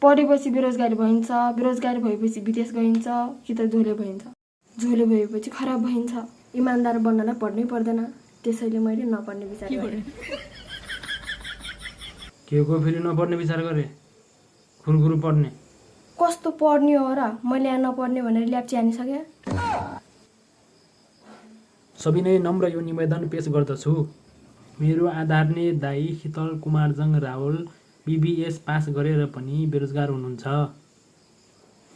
पढेपछि बेरोजगारी भइन्छ, बेरोजगारी भएपछि विदेश गइन्छ कि त झोले भइन्छ। झोले भएपछि खराब भइन्छ। इमान्दार बन्नलाई पढ्नै पर्दैन, त्यसैले मैले नपढ्ने विचार गरेँ। के को फेरि नपढ्ने विचार गरे? खुरखुरु पढ्ने। कस्तो पढ्ने हो र? मैले यहाँ नपढ्ने भनेर ल्याप्ची हानिसके। सविनय नम्र यो निवेदन पेश गर्दछु। मेरो आदरणीय दाई शीतल कुमारजङ रावल बीबीएस पास गरेर पनि बेरोजगार हुनुहुन्छ।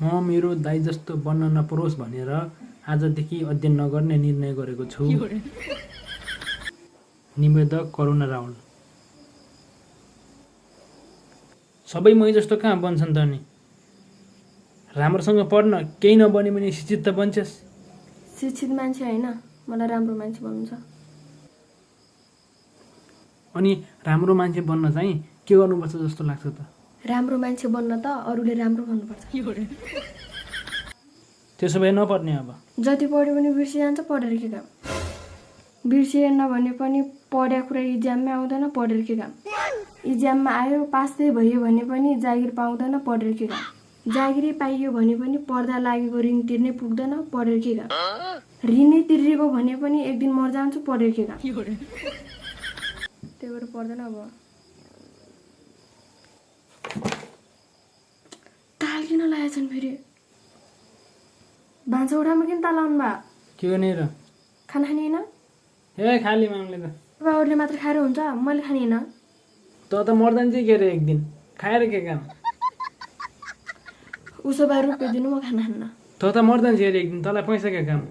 म मेरो दाई जस्तो बन्न नपरोस् भनेर आजदेखि अध्ययन नगर्ने निर्णय गरेको छु। निवेदक करुणा रावल। सबै मै जस्तो कहाँ बन्छन् त नि? राम्रोसँग पढ्न, केही नबने पनि शिक्षित त बन्छस्। शिक्षित मान्छे होइन, मलाई राम्रो मान्छे बन्नु छ। अनि राम्रो मान्छे बन्न चाहिँ के गर्नुपर्छ जस्तो लाग्छ त? राम्रो मान्छे बन्न त अरूले राम्रो भन्नुपर्छ। त्यसो भए नपढ्ने अब? जति पढ्यो पनि बिर्सिजान्छ, पढेर के काम? बिर्सिएन भने पनि पढ्या कुरा इक्जाममै आउँदैन, पढेर के काम? इक्जाममा आयो पास चाहिँ भयो भने पनि जागिर पाउँदैन, पढेर के काम? जागिरै पाइयो भने पनि पढ्दा लागेको ऋण तिर्नै पुग्दैन, पढेर के काम? ऋणै तिर्रेको भने पनि एक दिन मर जान्छु, पढेर के काम? त्यही भएर पढ्दैन अब। ताल किन लगाएछन् फेरि? भान्साउठामा किन ताल लाउनु भयो? के गर्ने र? खाना खाने होइन? ए खाली मामले त। बाबाहरूले मात्र खाएर हुन्छ, मैले खाने होइन। त मर्दैन चाहिँ के अरे एक दिन खाएर के काम? उसो भए रुपियाँ दिनु, म खाना खान्न। त मर्दैन चाहिँ एक दिन, तँलाई पैसा क्या काम?